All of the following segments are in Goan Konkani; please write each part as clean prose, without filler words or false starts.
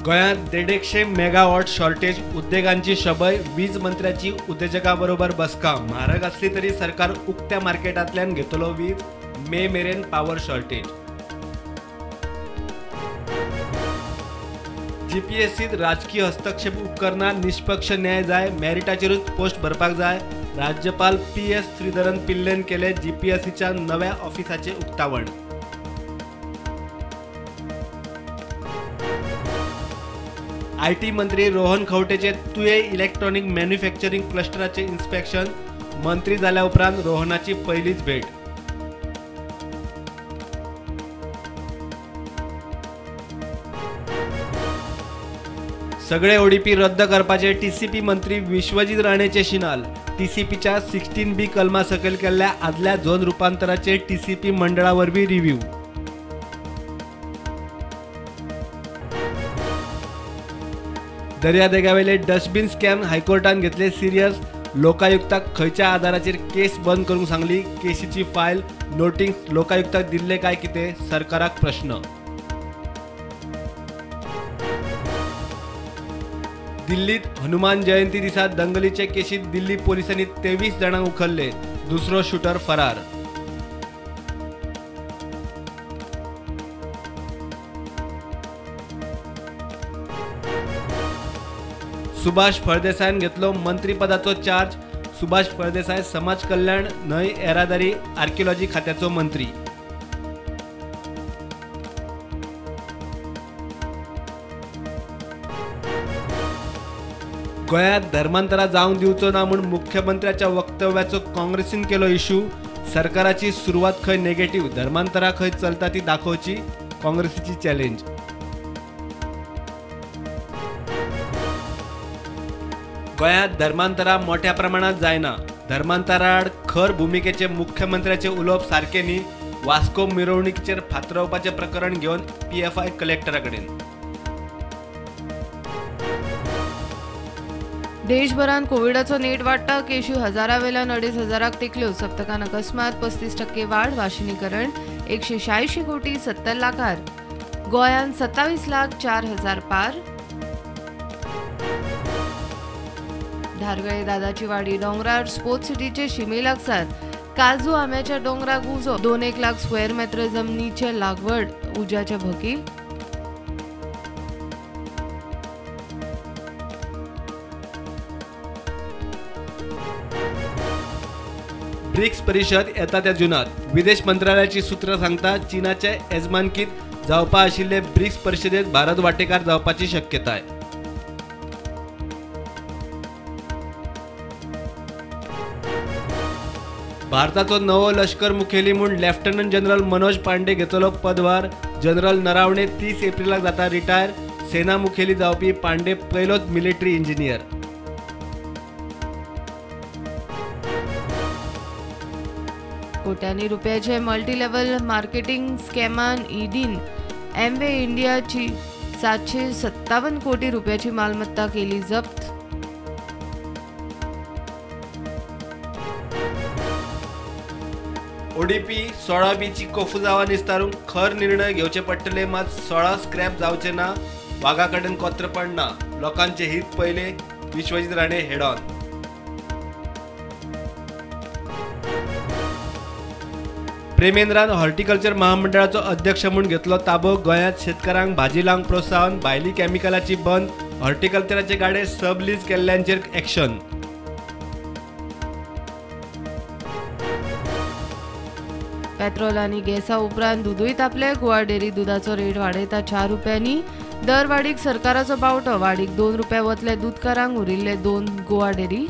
गोंयांत 150 मेगावॉट शॉर्टेज, उद्देगांची शबय, वीज मंत्र्याची उद्देजकां बरोबर बसका. म्हारग आसली तरी सरकार उक्त्या मार्केटांतल्यान घेतलो वीज, मे मेरेन पावर शॉर्टेज. जीपीएससीत राजकी हस्तक्षेप उपकरना, निष्पक्ष न्याय जाय, मेरिटाचेरूच पोस्ट भरपाक जाय. राज्यपाल पी.एस. श्रीधरन पिल्लेन केले जीपीएससीच्या नव्या ऑफिसाचे उक्तावण. IT मंत्री रोहन खंवटेचे तुये इलेक्ट्रॉनिक मॅन्युफॅक्चरिंग क्लस्टराचे इन्स्पेक्शन, मंत्री जाल्या उपरांत रोहनाची पयलीच भेट. सगळे ओडीपी रद्द करपाचे टीसीपी मंत्री विश्वजीत राणेचे शिनाल. टीसीपीच्या 16B कलमा सकयल केल्ल्या आदल्या झोन रुपांतराचे टीसीपी मंडळा वरवीं रिव्ह्यू. दर्यादेगावेले डस्टबीन स्कॅम हायकोर्टान घेतले सिरियस, लोकायुक्ताक खंयच्या आधाराचेर केस बंद करूंक सांगली, केसीची फायल नोटीस लोकायुक्ताक दिल्ले काय कितें, सरकाराक प्रश्न. दिल्लीत हनुमान जयंती दिसा दंगलीचे केशीत दिल्ली पोलिसांनी 23 जाणांक उखल्ले, दुसरो शूटर फरार. सुभाष फळदेसायान घेतलो मंत्रीपदाचो चार्ज. सुभाष फळदेसाय समाज कल्याण, न्हंय येरादारी, आर्किओलॉजी खात्याचो मंत्री. गोंयांत धर्मांतरा जावंक दिवचो ना म्हूण मुख्यमंत्र्याच्या वक्तव्याचो काँग्रेसीन केलो इशू. सरकाराची सुरवात खंय नेगेटिव्ह, धर्मांतरा खंय चलता ती दाखोवची, काँग्रेसीची चॅलेंज. गोंयांत धर्मांतरा मोठ्या प्रमाणात जायना, धर्मांतराआड खर भुमिकेचे मुख्यमंत्र्याचे उलोवप सारकें न्ही. वास्को मिरवणुकीचेर फातरावपाचें प्रकरण घेवन पीएफआय कलेक्टरा कडेन. देशभरांत कोविडाचो नेट वाडटा, केशी हजारावेल्यान 2,500 तेंकल्यो. सप्तकान अकस्मात 35% वाड. वाशिनीकरण 186 कोटी 70 लाखार, गोंयांत 27,04,000 पार. धारगळे दादाची वाडी डोंगरार स्पोर्ट्स सिटीचे शिमे लागसार काजू आंब्याच्या डोंगराक उजो. 2.1 लाख स्क्वेअर मेत्र जमनीचे लागवड उज्याच्या भकी. ब्रिक्स परिशद येता त्या जुनात. विदेश मंत्रालयाची सूत्रां सांगता चीनाचे येजमानकीत जावपा आशिल्ले ब्रिक्स परिशदेत भारत वांटेकार जावपाची शक्यताय. भारताचो नवो लश्कर मुखेली म्हूण लेफ्टनंट जनरल मनोज पांडे घेतलो पदभार. जनरल नरावणे 30 एप्रिलाक जाता रिटायर. सेना मुखेली जावपी पांडे पयलोच मिलिटरी इंजिनियर. कोट्यांनी रुपयाचे मल्टी लेव्हल मार्केटिंग स्कॅमान ईडीन एमवे इंडियाची 757 कोटी रुपयाची मालमत्ता केली जप्त. ओडीपी 16Bची कोफुजावा निस्तारूंक खर निर्णय घेवचे पडटले, मात 16 स्क्रॅप जावचे ना, वागा कडेन कोत्रपण ना, लोकांचे हित पयले, विश्वजीत राणे हेड ऑन. प्रेमेंद्रान हॉर्टिकल्चर महामंडळाचो अध्यक्ष म्हूण घेतलो ताबो. गोंयांत शेतकारांक भाजी लावंक प्रोत्साहन, भायली केमिकलाची बंद, हॉर्टिकल्चराचे गाडे सबलीज केल्ल्यांचेर एक्शन. पेट्रोल आनी गॅसा उपरांत दुदूय तापले. गोवा डेअरी दुदाचो रेट वाडयता 4 रुपयांनी. दर वाडीक सरकाराचो बावटो, वाडीक 2 रुपया वतले दुदकारांक, उरिल्ले 2 गोवा डेअरी.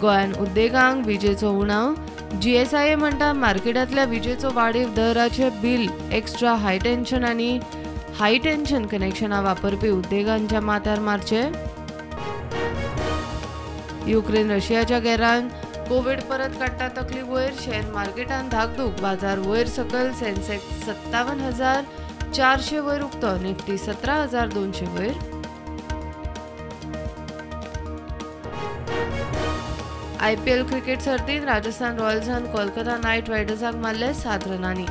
गोंयांत उद्देगांक विजेचो उणाव. जीएसआयए म्हणटा मार्केटांतल्या विजेचो वाडीव दराचे बिल एक्स्ट्रा हाय टेन्शन आनी हाय टेन्शन कनेक्शनां वापरपी उद्देगांच्या माथ्यार मारचे. युक्रेन रशियाच्या गेरान कोविड परत काडटा तकली वयर. शेअर मार्केटान धाकधूक, बाजार वयर सकयल. सेन्सेक्स 57,400 वयर उक्तो, निफ्टी 17,200 वयर. आयपीएल क्रिकेट सर्तीत राजस्थान रॉयल्सान कोलकाता नायट रायडर्साक मारले 7 रनांनी.